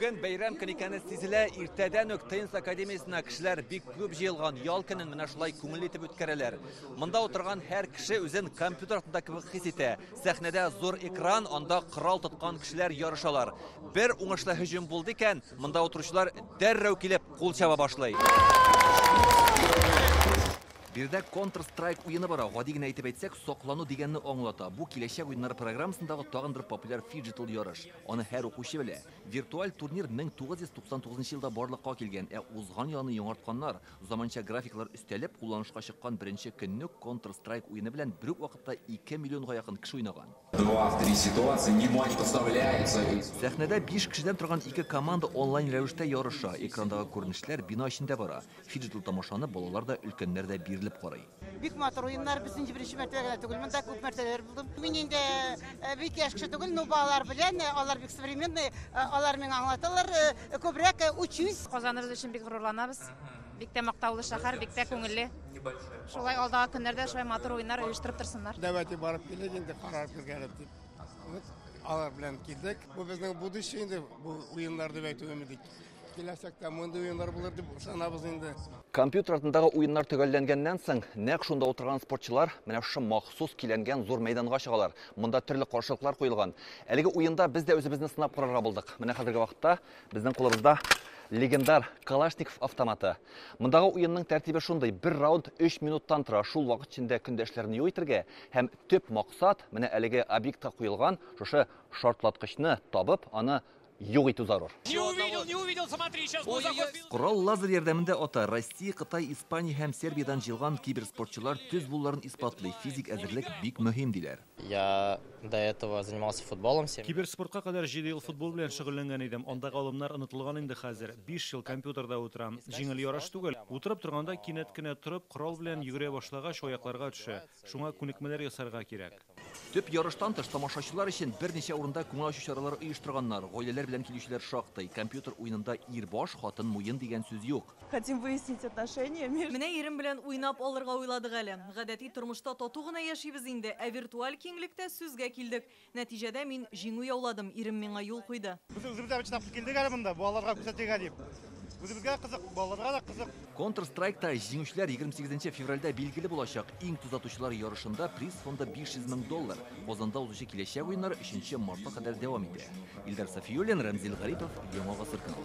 Бүген бәйрәм көн икәне сизелә. Иртәдән үк Теннис академиясенә кешеләр бик күп җыелган. Ял көнен менә шулай күңелле итеп үткәрәләр. Монда утырган һәр кеше үзен компьютер артында кебек хис итә. Сәхнәдә зур экран, анда корал тоткан кешеләр ярышалар. Бер уңышлы һөҗүм булды икән, монда утыручылар дәррәү килеп кул чаба башлый. Биредә Counter-Strike уены бара. Гади генә итеп әйтсәк, саклану дигәнне аңлата. Бу киләчәк уеннары программасындагы тагын бер популяр фиджитал ярыш. Аны һәр укучы белә. Виртуаль турнир 1999 елда барлыкка килгән, ә узган елны яңартканнар. Заманча графиклар өстәлеп, кулланышка чыккан беренче көнне Counter-Strike уены белән бер үк вакытта 2 миллионга якын кеше уйнаган. 2 в 3 ситуации, Нима не подставляется. Сәхнәдә 5 кешедән торган ике команда онлайн рәвештә ярыша. Экрандагы күренешләр бина эчендә бара. Фиджитал тамашаны балалар да, өлкәннәр дә бирелеп карый. Бик матур уеннар, без инде беренче мәртәбә генә түгел, монда күп мәртәбәләр булдым. Мин инде бик яшь кеше түгел, но балалар белән, алар бик современный, алар миңа аңлаталар, күбрәк учусь. Казаныбыз өчен бик горурланабыз. Бик тә мактаулы шәһәр, бик тә күңелле. Шулай алдагы көннәрдә шулай матур уеннар оештырып торсыннар. Давайте барып килик инде, карап кергән дип. Вот алар белән килдек. Бу безнең будущее инде, бу уеннар дип әйтүем идек. Киләчәктә мондый уеннар булыр дип ышанабыз инде. Компьютер артындагы уеннар төгәлләнгәннән соң, нәкъ шунда утырган спортчылар менә шушы махсус көйләнгән зур мәйданга чыгалар. Монда төрле каршылыклар куелган. Әлеге уенда без дә үзебезне сынап карарга булдык. Менә хәзерге вакытта безнең кулыбызда легендар Калашников автоматы. Мондагы уенның тәртибе шундый: бер раунд 3 минуттан тора. Шул вакыт эчендә көндәшләрне юк итәргә һәм төп максат менә әлеге объектка куелган шушы шартлаткычны табып, аны юк итү зарур. Не увидел, не увидел, смотри, сейчас был заход. Корал лазер ярдәмендә ата. Россия, Кытай, Испания һәм Сербиядән җыелган киберспортчылар төз булуларын исбатлый. Физик әзерлек бик мөһим диләр. Я до этого занимался футболом 7. Киберспортка кадәр 7 ел футбол белән шөгыльләнгән идем. Андагы алымнар онытылган инде хәзер. 5 ел компьютерда утырам. Җиңел ярыш түгел. Утырып торганда кинәт кенә торып, корал белән йөгерә башлагач, аякларга төшә. Шуңа күнекмәләр ясарга кирәк. Төп ярыштан тыш тамашачылар өчен берничә урында күңел ачу чаралары оештырганнар. Гаиләләр белән килүчеләр шактый. Компьютер уенында ир баш, хатын муен дигән сүз юк. Хотим выяснить отношения между... Менә ирем белән уйнап алырга уйладык әле. Гадәти тормышта тату гына яшибез инде, ә виртуаль киңлектә сүзгә килдек. Нәтиҗәдә мин җиңү яуладым, ирем миңа юл куйды. Без үзебездә чыдап килдек әле монда, балаларга күрсәтергә дип. Үзебезгә кызык, балаларга да кызык. Counter-Strike-та җиңүчеләр 28 февральдә билгеле булачак. Иң төз атучылар ярышында приз фонды 500 мең доллар. Казанда узучы киләчәк уеннары 3 мартка кадәр дәвам итә. Илдар Сафиуллин, Рәмзил Гарипов, Яңа Гасыр каналы.